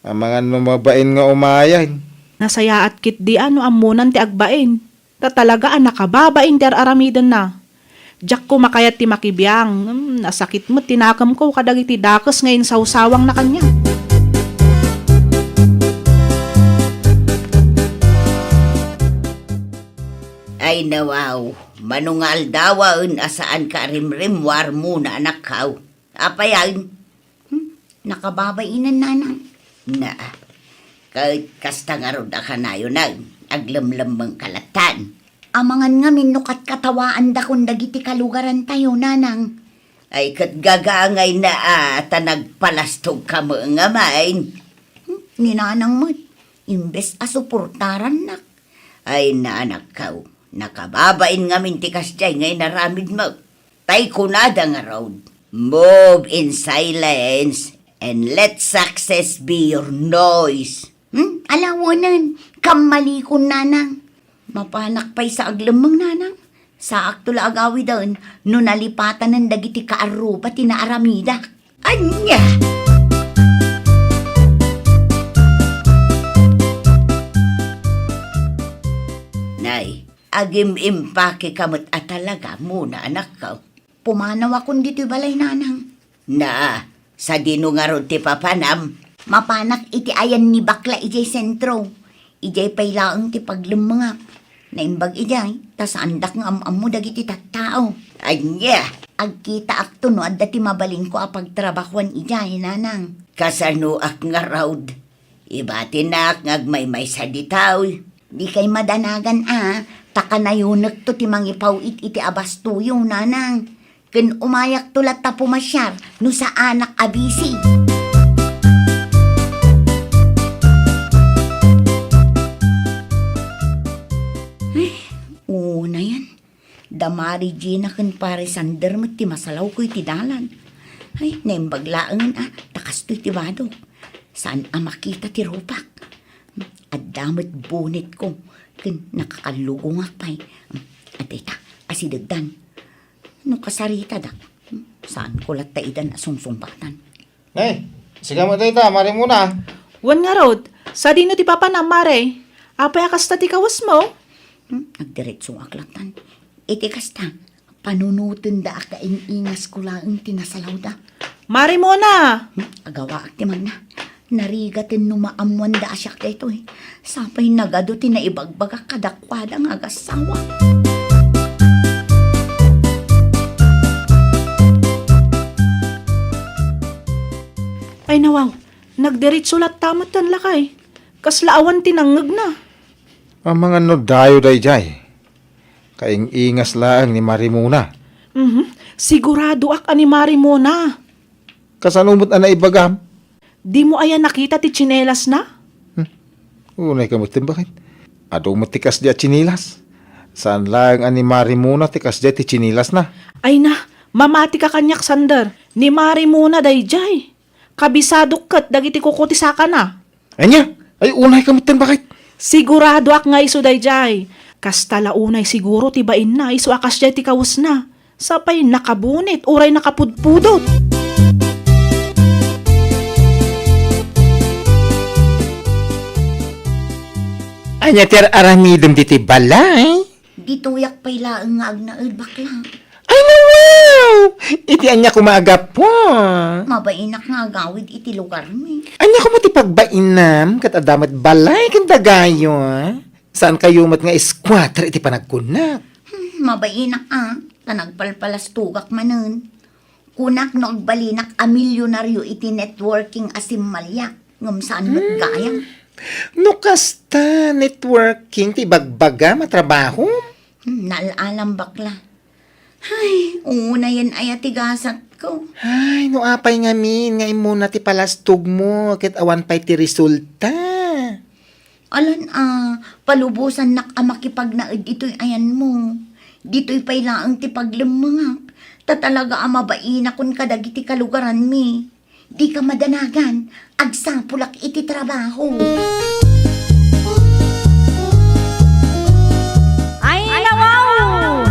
amangan no mabain nga umayen. Nasayaat ketdi a no ammonan ti agbain. Ta talaga a nakababain ti ar-aramidenna. Diakko makayat ti makibiang. Hmm, nasakit met ti nakemko kadagiti dakes nga insawsawangna kaniak. Ay, nawaw, mano nga aldawen a saanka a rimrimmuar, Mona, anakko. Apay, ay? Hmm? Nakababainen, nanang. Na, ket kasta ngarud a kanayon, aglemlemmengka lattan. Amangan ngamin no katkatawaandakon dagiti kalugarantayo, nanang. Ay, ket gagaangayna a ta nagpalastogka met ngamin. Hmm? Ni nanang met, imbes a suportarannak. Ay, anakko, nakababain ngamin ti kasdiay nga inaramidmo. Tay kunada ngarud, "Move in silence and let success be your noise." Hmm? Ala, wen, kammalikon, nanang. Mapanak pay sa aglemmeng, nanang. Saakto la agawiden no nalipatanen dagiti kaarruba ti naaramidak. Ania? Nay, agim-impakeka met a talaga, Mona, anakko. Pumanawakon ditoy balay, nanang. Na, sadino ngarud ti papanam? Mapanak iti ayan ni Bakla idiay sentro. Idiay pay laeng ti paglemmengak. Naimbag idiay, ta saandak nga am-ammo dagiti tattao. Ania? Agkitaakto no adda ti mabalinko a pagtrabahuan idiay, nanang. Kasanoak ngarud? Ibatinak nga agmaymaysa ditoy. Dikay madanagan a, ta kanayonekto ti mangipaw-it iti abastoyo, nanang. Ken umayakto latta pumasiar no saanak a busy. Ay, unayen. Da Mari Gina ken Pare Sander met ti masalawko iti dalan. Ay, naimbag laengen a, ta kastoy ti badok. Saan a makita ti rupak. Adda met bonetko, ken nakakallugongak pay. Adda ita, asidegdan. No kasaritadak, saanko latta idan a sungsungpatan. Nay, sika met dayta, Mari Mona. Wen ngarud, sadino ti papanam, Mare? Apay a kasta ti kawesmo? Hmm, agdiretsoak lattan. Iti kasta, panunotendaak a in-ingasko laeng ti nasalawda. Mari Mona! Hmm, agawaak ti magna. Narigaten no maammoanda a siak daytoy. Sapay nagadu ti naibagbagak kadakuada nga agassawa. Ay, nawaw, nagdiretso latta metten, lakay. Kasla awan ti nangngegna. Amangan no dayo daydiay. Kaing-ingas laeng ni Mari Mona. Mhm. Siguradoak a ni Mari Mona. Kasano met a naibagam? Dimo aya nakita ti tsinelasna? Hmm. Unay ka met, bakit? Adu met ti kasdi a tsinelas. Saan laeng a ni Mari Mona ti kasdi ti tsinelasna. Ay na, mamatika kaniak, Sander. Ni Mari Mona daydiay. Kabisadok ket dagiti kuko ti sakana. Ania? Ay, unay ka met, bakit? Siguradoak nga isu daydiay. Kasta la unay siguro ti bainna isu a kasdiay ti kawesna. Sapay nakabunit uray nakapudpudot. Ania ti ar-aramidem ditoy balay? Ditoyak pay laeng nga agnaed, bakla. Ay, no, wow! Iti ania koma a gapu? Mabainak nga agawid iti lugarmi. Ania koma ti pagbainam ket adda met balay ken dagayo, a? Saan kayo met nga iskuater iti panagkunak? Hmm, mabainak, a, ta nagpalpalastugak manen. Kunak no agbalinak a milyonaryo iti networking a simmaliak, ngem saan met gayam. No kasta, networking ti ibagbagam a trabaho? Hmm, naal-alam, bakla. Ay, unayen aya ti gasatko. Ay, no apay ngamin nga immuna ti palastogmo ket awan pay ti resulta? Alan a, palubosannak a makipagnaed itoy ayanmo. Ditoy pay laeng ti paglemmengak, ta talaga a mabainakon kadagiti kalugaranmi. Dika madanagan, agsapulak iti trabaho. Ay, nawaw!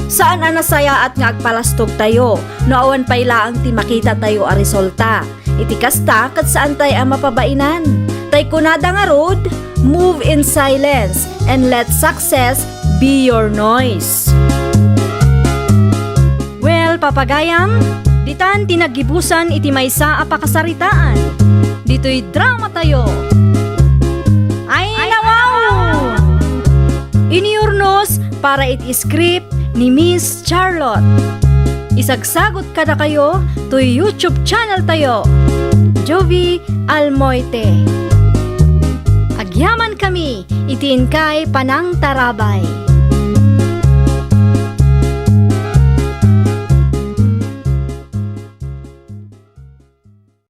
Saan a nasayaat nga agpalastogtayo no awan pay laeng ti makitatayo a resulta. Iti kasta, ket saantay a mapabainan. Tay kunada ngarud, "Move in silence and let success be your noise." Well, papagayam, ditan ti naggibusan iti maysa a pakasaritaan. Ditoy dramatayo. Ay, nawaw! Inurnos para iti script ni Miss Charlotte. Isagsagot kadakayo toy YouTube channel tayo, Jovie Almoite. Agyaman kami iti inkay panangtarabay.